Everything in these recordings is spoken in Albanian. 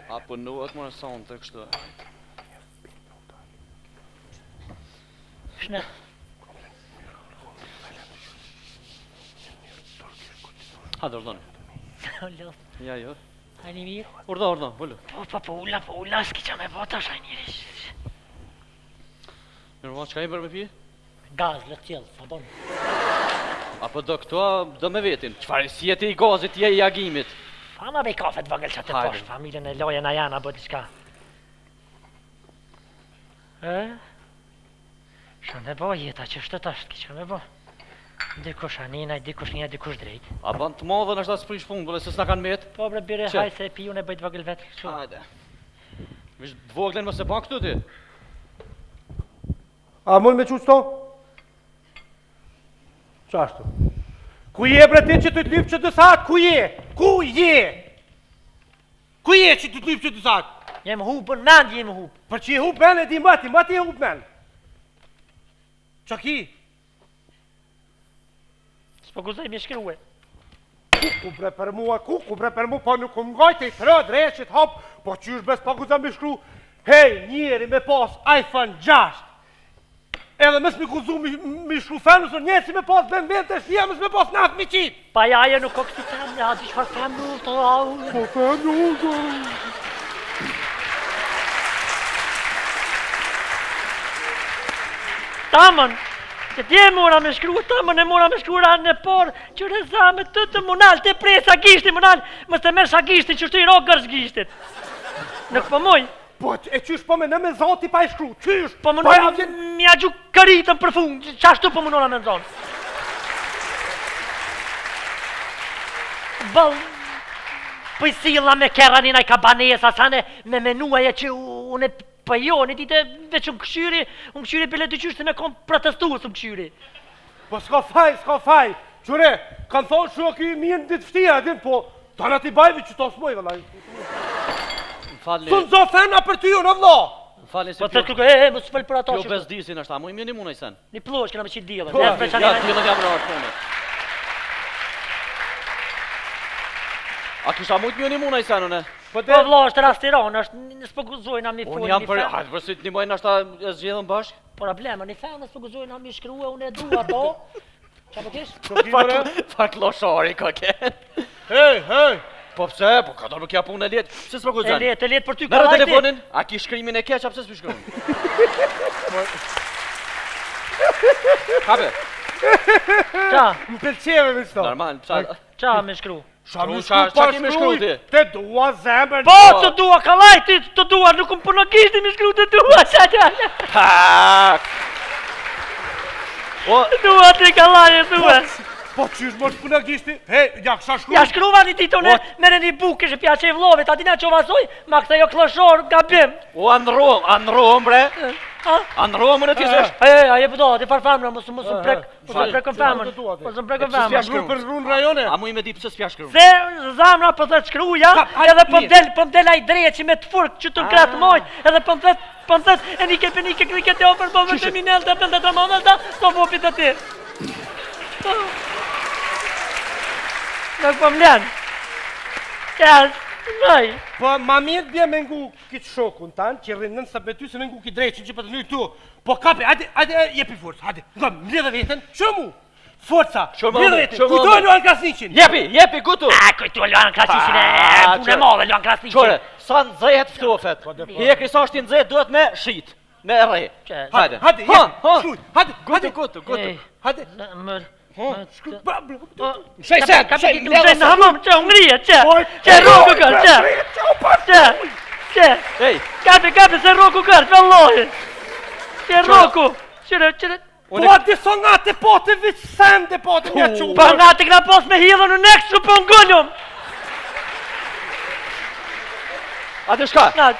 A punohet more sonte kështu. Shne. Hajde, urdhoni. Lodh. Ja, jo. Ajni mirë? Urdhno, urdhno, ulu. Po, po, po, ula, po, ula, s'ki qa me bo tash, ajni mirë. Mirë, ma, çka i bërë me pi? Gaz, le t'jell, sa bon. A po do këto, a do me vetin? Çfarë, si je ti i gazit, je i agimit? Pa ma bej kafe të vogël që të poshtë, familjen e lojën a jana, bë diçka. E? Çka me bo jeta që është tash, ki çka me bo. Dikush aninaj, dikush një, dikush drejt. A ban të madhe nështë s'prish punë, bole se s'na kanë met. Po bre bire, haj se e pi unë e bëj të vogël vetë. Kështu. Hajde. Vish të voglën mos e ban këtu ti. A mund me qu qëto? Qashtu? Ku je bre ti që të të lyp që dy saat? Ku je? Ku je? Ku je që të të lyp që dy saat? Jem hupën, mend jem hup. Për që je hup men e di mati, mati je hup men. Qa ki? S'po guxoj me shkrue. Ku ku bre për mua, ku ku bre për mua, po nuk më ngajt e tre dreqit hap, po qysh bre s'po guxoj me shkru. Hej, njeri me pas iPhone 6. Edhe mos me guxu me, me shkru femnës, njeri si me pas BMW të shpia, mos me pas naftë me qitë. Pa ja, ajo nuk ka kësi femne, a di çfarë femne u të au. Po femne u të Tamën, që tje mora me shkru, tamën e mora me shkru ranë e parë, që reza me të të munal, të presa gishti munal, mos të merrsha gishtin, që shtu i ro gërsh gishtit. Nuk po muj. Po, e qysh po me në me zati pa e shkru, qysh? Po më po vjen... Mja gju këritën për fund, qashtu po munona me nzonë. Bëll, po i silla me kerra një ka banesa, sa ne me menua e që unë po jo, një ditë veç unë këshyri, unë këshyri bile të qysh se me kom protestues unë këshyri. Po s'ka faj, s'ka faj. Qyre, kanë thonë që ki mirë në ditë fshtia, din, po, ta në t'i bajvi që to s'moj, vëlla. Më falni. S'u nzo femna për ty, unë, vëlla. Më falni se Po të kërkoj, e, e, mos fol për ato Kjo që... bezdisin është, a mu i mjeni mund sen? Një pllosh kena me qitë diellën. Po, Ne veç ja, ani- diellën jam rarë punë. A kisha mujt mjeni mund sen, unë? Po Po de, vëlla, është rast i ronë, është në s'po guxojna mi fol. Unë jam një për... femër. Hajde, për si të nimojnë ashta e zgjedhëm bashkë? Problema, një femër s'po guxojna mi shkrua, unë e dua ato. Qa po kish? po ki bre? Far kloshari ka ken. Hej, hej. Po pse? Po ka dorë kjo punë e lehtë. Pse s'po E guxon? lehtë, e lehtë për ty Merre kollaj ti. telefonin. A ki shkrimin e keq, a pse s'po shkruan? Hape, Qa? Më pëlqeve me qëto. normal, pse? Qa me shkru? Qa me Qa- shkru, qa pa ki me shkru shkruj, ti? Te dua zemër. Po, të dua, kallaj ti, të dua, nuk më punon gishti mi shkru të dua, qa qa? Pak. O, Të dua ti kallaj e dua. Po qysh mos puna gishti? Hej, ja kisha shkru. Ja shkruva një ditë unë, mere një bukë kështë pja që i vlovit, a dina që vasoj, ma këthe jo klloshor, gabim. o andrrom, andrrom bre. A? Andrrom unë ti s'është. E, e, a je budo, ti farë femra, mos mos më prek, mos më Fal. prekën femrën, Të dua ti. mos më prekën E pse s'ja femrën. Shkru për shkru në rajone. A mu i me di pse s'pja shkruan? Se zemra po thot shkruja, Ka- hajde, edhe po mirë. del, po del ai dreqi me të furk që të krah të majt, edhe po më thot, po më thot, e nike penike krike te ofër po vete minel të pel të tramonel ta, to vopit të ti. Nuk po më lën. Ja, nëj. Po ma mirë bje me ngu këtë shokun tan, që rrinë nën sa me ty se me ngu këtë dreqin që po të nyj tu. Po kape, hajde, hajde, jepi forcë, hajde. Nga, mbledhe veten, që mu? Forca, Që mu, mbledhe veten. që mu, Kujtoj mu. Luan Krasniqin. Jepi, jepi gutu. A, kujtu Luan Krasniqin, e, Pa, punë e qe. madhe Luan Krasniqin. Qore, sa nxehet ftofet. Hekri sa është i nxehtë duhet me shit, me rre. Qe. Hajde. Hajde, Ha, jepi, ha. shkruj, hajde, Gutu, hajde, gutu, gutu. Ej, hajde. Zemër. Ha, shkruj, bra, bra, Po, Shej, shej, ka shej, ka mbledhe në hamam, që u ngrije, që, që rroku kër, që, që, që, Ej, kape, kape, se rroku kër, vallahi, që rroku, qyre, qyre, Po atë disa nga të po të veç sende po të një që pa nga të këna pas me hidhën në nek, që po ngëllum, atë shka? nga,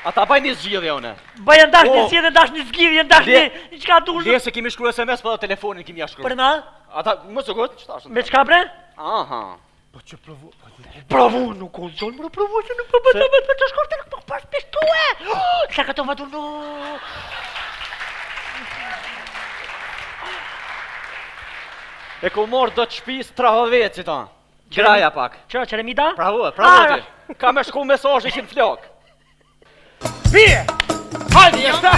Ata bajnë një zgjidhje unë. bëjën dash një Po. zgjidhje, dash një zgjidhje, dash një, Le- një qka dush, Le se kemi shkruar SMS, po edhe telefonin kemi ja shkruar. për ma, Ata mos u gut, ç'tash. me qka bre? Aha. Po që provu, po që- Provu, nuk u zonë, më provu, që nuk po bëtë, bëtë, bëtë, shkorte, nuk po pas pishtue, sa ka të vadu, no. E ku morë do të shtëpisë trahovecit ha. Graja pak. Qëra, qeremida? Bravo, bravo ti. Ka me shku mesazhi që në flok. Pije! Hajde, jashta!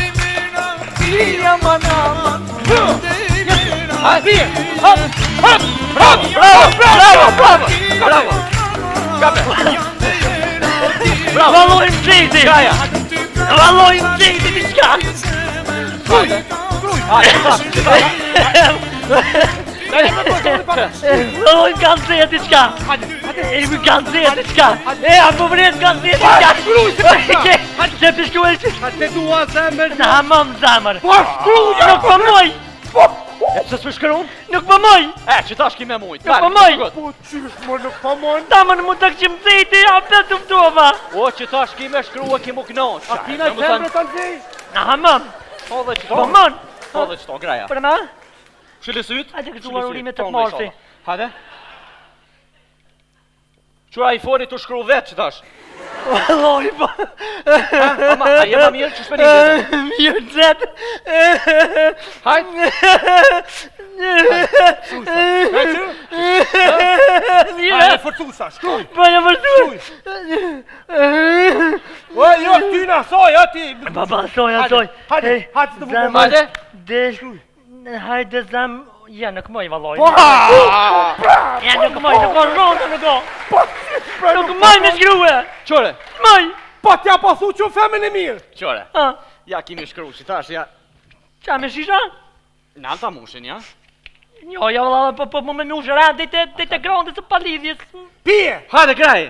Hajde, pije! Hop, hop, bravo, bravo, bravo, bravo, bravo. Kape. Bravo. Valloj më gjeti! Graja. Valloj më gjeti, diçka! Hajde, hajde, Valloj më kanë zehë diçka! E më kanë zehë diçka! E, a po vret më kanë zehë diçka! Hajde, të shkruaj që... Te dua zemër! Në hamam zemër! Po shkruaj! Nuk po moj! E pse s'po shkruan? Nuk po moj! E, që tash ki me mujt. Nuk po moj! Po qysh më nuk po mon? Tamën mu të këshim zeti, a pe të ftova! O, që tash ki me shkru e ki mu knaq. A kina zemër të nxej? Në hamam! Po dhe që Po mon! Po dhe që to, graja. Për ma? Shili syt? Hajde Shili gëzuar syt. urime të Po, marsi. inshallah. Hajde. Qura i fori të shkru vetë që tash. Valloj, po... Ama, a je ma mirë që shpeni vetë? Mirë zet. Hajde. Mirë. Hajde forcusa, shkruaj! Po jam vërtu. O, jo, ty na soj, a ti! Baba, soj, a Hajde, soj. hajde, Ej, hajde të zemër, bukur. Hajde. Del. Hajde zam, ja nuk moj valloj. Po, Ja nuk moj, nuk ka rrotë, nuk ka. Po, pra Nuk moj me shkrue. Qore. Moj. Po t'ja po thu që femën e mirë! Qore. Ha. Ja kimi shkru që tash, ja. Qa me shisha? Në ta mushin, ja? Jo, jo, valla, po po më më ushë rëndë te te te grande të palidhjes. Pije! Hajde, graj.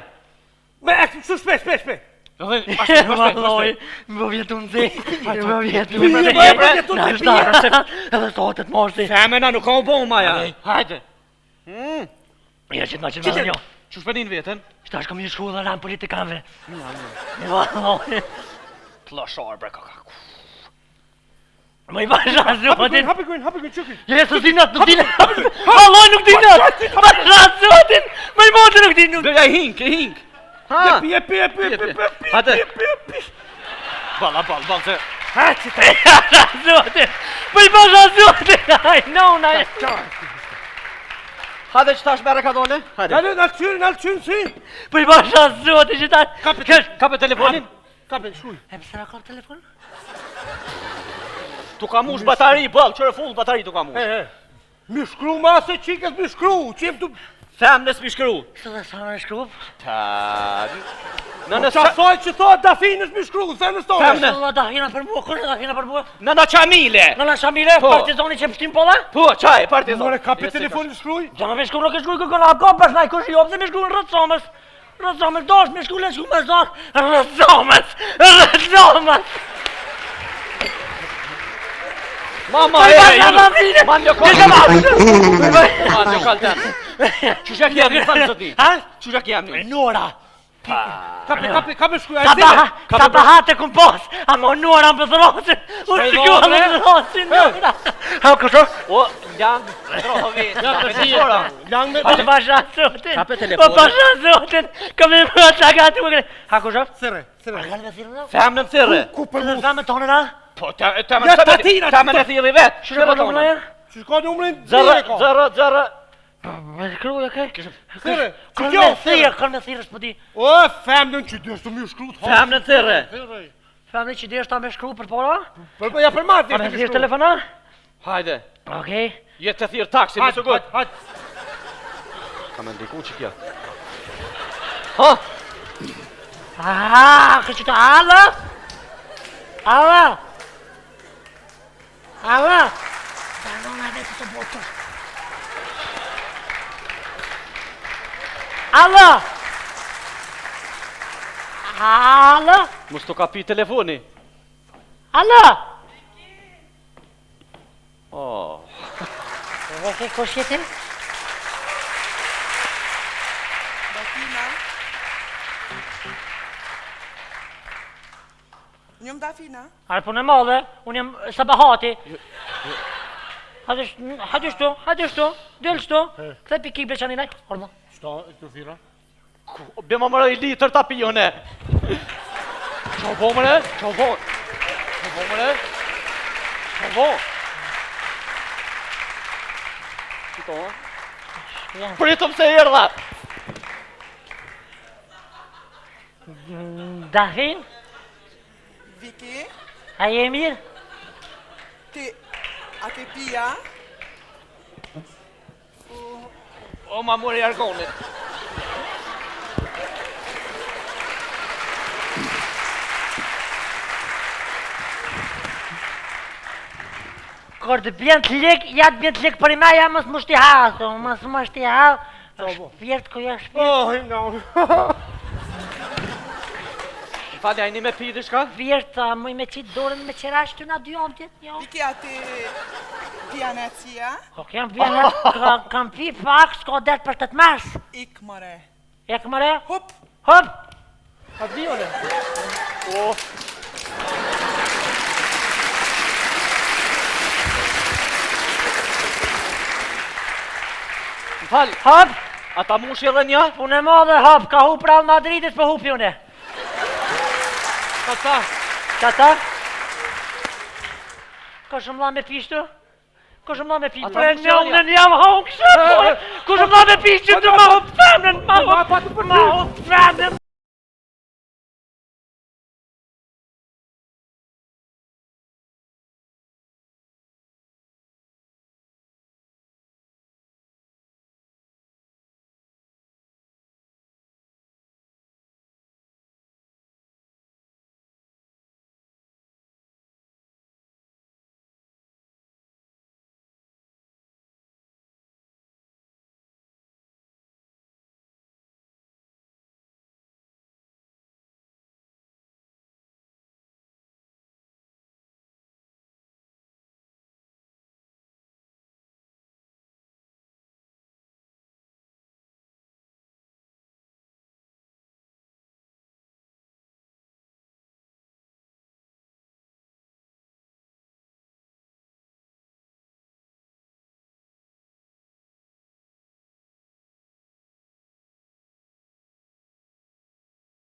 Me, e, shu shpejt, shpejt, shpejt! Do dhe, bashkë, bashkë, Valloj, bashkë. më vjet unë zi, më vjet unë Pije, zi. po, e, vjet unë zi, Na, Edhe sotet morsi. Femena nuk ka u bo ma, ja. Hajde. Ja që të ma që të ma jo. Që shpenin vetën? Shtash kam një shkru dhe ranë politikanëve. Mirë, Valloj. Klashar, bre, kaka. Më i basha Hapi zotin. hapi gojën, hapi gojën, çuki! Je, s'u dinat, nuk dinat. Valloj, nuk dinat. Basha zotin. Më i motë nuk dinat. Dhe ja hink, e hink. Ha. Pije, pije, pije, Pije, pije, pije. pije, Hajde. pije, pije, pije! Balla, ball, ball, se. Ha, që të... Basha zotin. Më i basha zotin. Ai, no, na. Hajde që tash merre ka dole. Hajde. Nalë, nalë qyrin, nalë qyrin, si! Po i basha zotin që ta. Kape, Kësh. Kape telefonin. Kape, shkruj! E pse na kap telefon? Tu ka mush batari, ball, qëre full batari tu ka mush. E, e, mi shkru ma se qikës mi shkru, që jem tu... Femnës mi shkru. Së dhe sa në shkrup? Ta... Në në Qa saj që thot Dafinës mi shkru, zemrës tonë! Femne. Allah dahina për mua, kur dahina për mua? Në në Qamile. Në na Shamile, Po. partizani që pështim polla? Po, qaj, partizan. More, kape telefonin shkruj! Gjana me shkru nuk e shkruj kërkon, a ka bash naj kush i jopë me shkru në rrëcomës. Rrëcomës, dosh me shkru, le shkru me zor. Rrëcomës, rrëcomës. Mama, Ai, e, basha, e, ma ma në lokal. Në Ma në lokal tem. Qysha ki jam një thëmë zotni? Ha? Qysha ki jam një? Nora. Kape, kape, kape shkruj, Sa ai pa, zire! sa pa hate kum pos, ama Nora më pëthrosin. U shkua më pëthrosin, Nora. Ha, kështu? O, lang, trovi, ja, të Lang me... Po pasha zotin. Kape Po telefonin. pasha zotin. Kam i më ta gatu. Ha kështu? Sire, sire. A kanë me thirrë? no? Femnën thirre. Ku për Të mu? zamë tonë na? Po, ta ta Ja, ta tina, ta më në thirri vetë. Shë po tonë ja? Që shka numrin? Zero, Zire ka. zero, zero. Me shkruaj, okay? Sire, që Kërë kjo? me thirrë, kërë me thirrë, s'po di. O, femnën që dështë mi shkru të hapë. Femnën thirre. Sire. Femni që desh ta me shkru për para? Për, për, ja për martë, A me thirrë telefona? Hajde. Okej. Je të thirr taksi, më Hajde, së gut. hajde, hajde. Ka më ndiku që kjo. Ha? Ah, kështë të ala? Ala? Ala? Ta nona vetë të botës. Ala? Ala? Mos të kapi telefoni. Ala? Oh. Okej, kush je ti? Dafina. Njëm Dafina. Arë punë e madhe, unë jam Sabahati. Hajde, hajde shtu, hajde shtu, del shtu. Kthe pi kible çani naj. Orma. Qëta, të thira? Bje më mërë i litër ta pijone. Qa bo mëre? Qa bo? Qa bo mëre? Qa bo? Qëto, ha? Ja. Pritëm se erdha. Dafin? Viki? A je mirë? Ti, a ke pi a? O, ma mori jargonin. Kur të bjen të lik, ja të bjen të lik për ima, ja mos më shti ha, mos më shti ha, Shpirt, ku ja shpirt? Oh, no. Më falni, a jeni me pi diçka? Shpirt, a muj me qitë dorën me qerash të na dy javë ditë një. Viki, a ti pijanaci a? Po kem pijanac, kam pi pak, s'ka dert për të të mas. Ik more. Ik more? Hup. Hup. A di one? O. Më fal. Hop. A ta mushi edhe një? Punë e madhe hop, ka hup Real Madridit, po hupi une. Tata. Tata. Ka shumë la me pishtu? Kush më dha me pi? Pre një unë një jam hongë shë, Kush më dha me pi që të ma hup femnën, ma hup, ma hup femnën.